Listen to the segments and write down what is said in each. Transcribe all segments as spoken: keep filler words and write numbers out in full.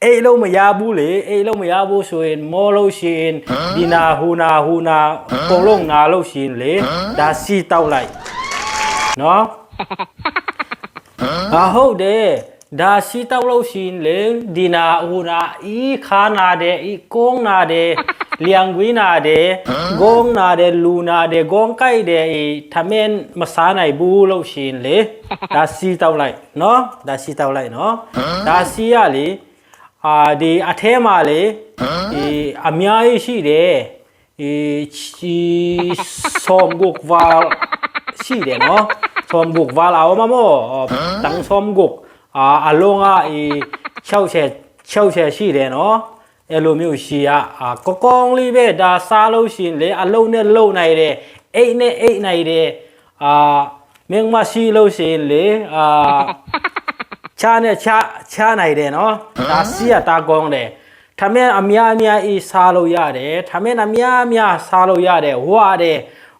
ei lo maya bu le, ei lo maya bu suin, mo lo sin, dina huna huna, kong long na lo sin le, da si tau lai. No? A ho de, da si tau lo sin le, dina huna, i kha na de, i kong na de, lianggui na de, gong na de, lu na de, gong kai de, i thamen masa nai bu lo sin le, da si tau lai. No? Da si tau lai no. Da si a li, a di a thema le, i a mia i si de, i, i sawmguk val si de no. Sawmguk val a om a maw, tang sawmguk, a, a long a i chau se, chau se si de no. E lo miu si a, a, kokong li be da sa lo sin le, a lo ne lo nai de, ei ne ei nai de, a, mengma si lo sin le, a, cha ne cha, cha nai de no. Da si a ta gong de. Thamen a mia mia i sa lo ya de, thamen a mia mia sa lo ya de, hua de,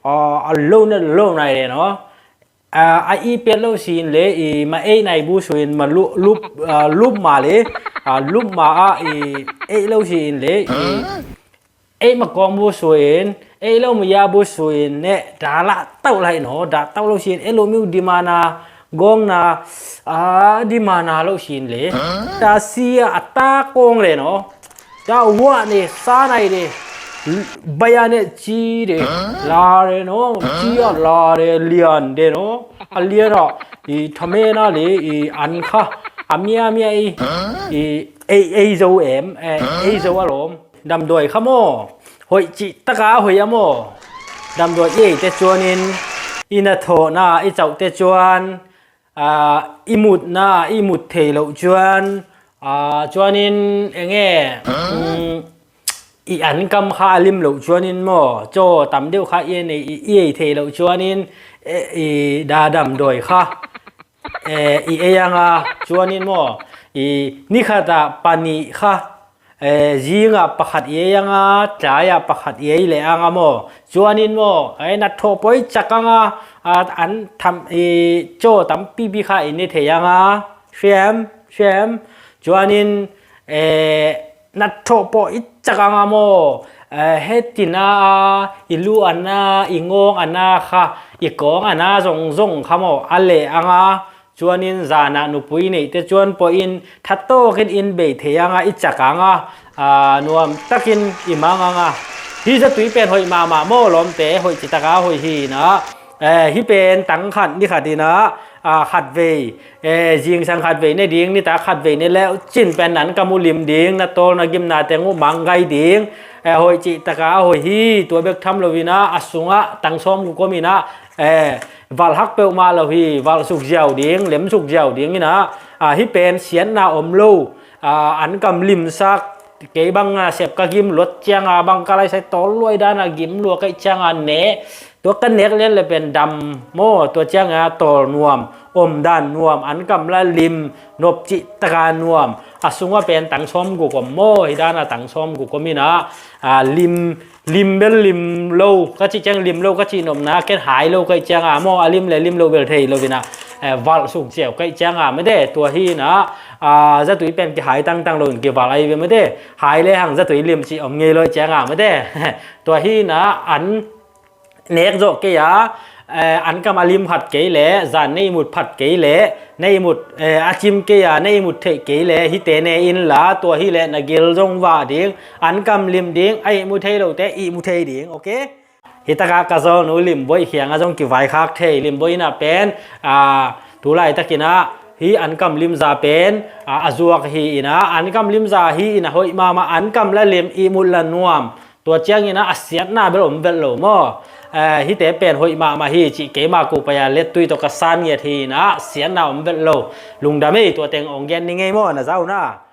a, a lo ne lo nai de no. A, a i pet lo sin le, i ma ei nai bu suin, ma lu-, lup, a, lup ma le, a, lup ma a, i ei lo sin le, i ei ma kong bu suin, ei lo maya bu suin, ne, da la tau lai no, da tau lo sin, ei lo miu di ma na, gong na, a, di ma na lo sin le, da si a, a ta kong le no. Da hua ne sa nai de, baya ne ci de, la de no, ci a la de, lian de no. A lian a, i thamen a le, i an kha, a mia mia i, i, ei, ei zo em, eh, ei zo a lom. Damdawi kha maw. Hoih cih taka hoih a maw. Damdawi i ei te cuanin, i na thawhna, i cauh te cuan, a, i mutna, i mut thei loh cuan, a, cuanin, enge, um, i an kam kha a lim loh cuanin maw, caw tam deuh kha i nei, i, i ei thei loh cuanin, e, i da damdawi kha, e, i ei anga cuanin maw, i ni khat ah panih kha, e, zing ah pakhat i ei anga, tlai ah pakhat i ei leh anga maw. Cuanin maw, e, na thawh pawi cak anga, a, an tham, i, caw tampipi kha i ne thei anga, siam, siam. Cuanin, e, na thawh pawi cak anga maw, e, he tina a, i lu ana, i ngawng ana kha, i kawng ana zongzong kha maw, a leh anga, cuanin zan ah nupui neihte cuan pawhin thatawkin in bei thei anga i cak anga, a, nuam takin i mang anga. Hih zatui pen hoih mahmah maw lawmte, hoih citaka hoih hi inah, e, hih pen tang khat ni khat inah, a, khatvei, e, zingsang khatvei ne ding, nitak khatvei ne leucin pen an kam uh lim ding, na tawl na gimna teng uh mang gai ding, e, hoih citaka hoih hi, tua bek tham lo inah, a sungah tang sawm guk om inah, e, valh hak peuhmah lo hi, valh suk ziau ding, lem suk ziau ding inah, a, hih pen siatna om lo, a, an kam limsak, kei bang a sep ka gim luat cianga bang ka laisai tawl luai dana gim lua kaih cianga ne, tua ka nek lian le pen dam maw, tua cianga tawl nuam, om dan nuam, an kam la lim, nop cih taka nuam, a sungah pen tang sawm guk om maw, hi dana tang sawm guk om inah, a, lim, lim bel lim lo, ka cih ciang lim lo, ka cih nopna, ken hai lo kaih cianga maw, a lim le lim lo bel thei lo inah, e, valh suk ziau kaih cianga mete, tua hi inah, a, zatui pen kihai tangtang lo in kivalh ahi ve mete, hai le hang zatui lim cih om ngei lo cianga mete, tua hi inah, an nek zawh kei a, e, an kam a lim khat kei le, zan na ihmut phat kei le, na ihmut, e, a cim kei a, na ihmut theih kei le, hihte ne inla, tua hileh na gil zong vah ding, an kam lim ding, a ihmu thei lote ihmu thei ding, ok? Hitaka ka zawlnu Limboih khianga zong kivaikhak thei, Limboih inah pen, a, tulaitak inah, hih an kam limza pen, a, a zuak hi inah, an kam limza hi inah hoih mahmah, an kam la lim ihmut la nuam, tua ciang inah a siatna bel om vet lo maw? E, hihte pen hoih mahmah hi cih keima kuh pai-a lettui tawh ka san ngiat hi inah siatna om vet lo. Lungdam ei, tua teng ong gen ni ngei maw, na zauna.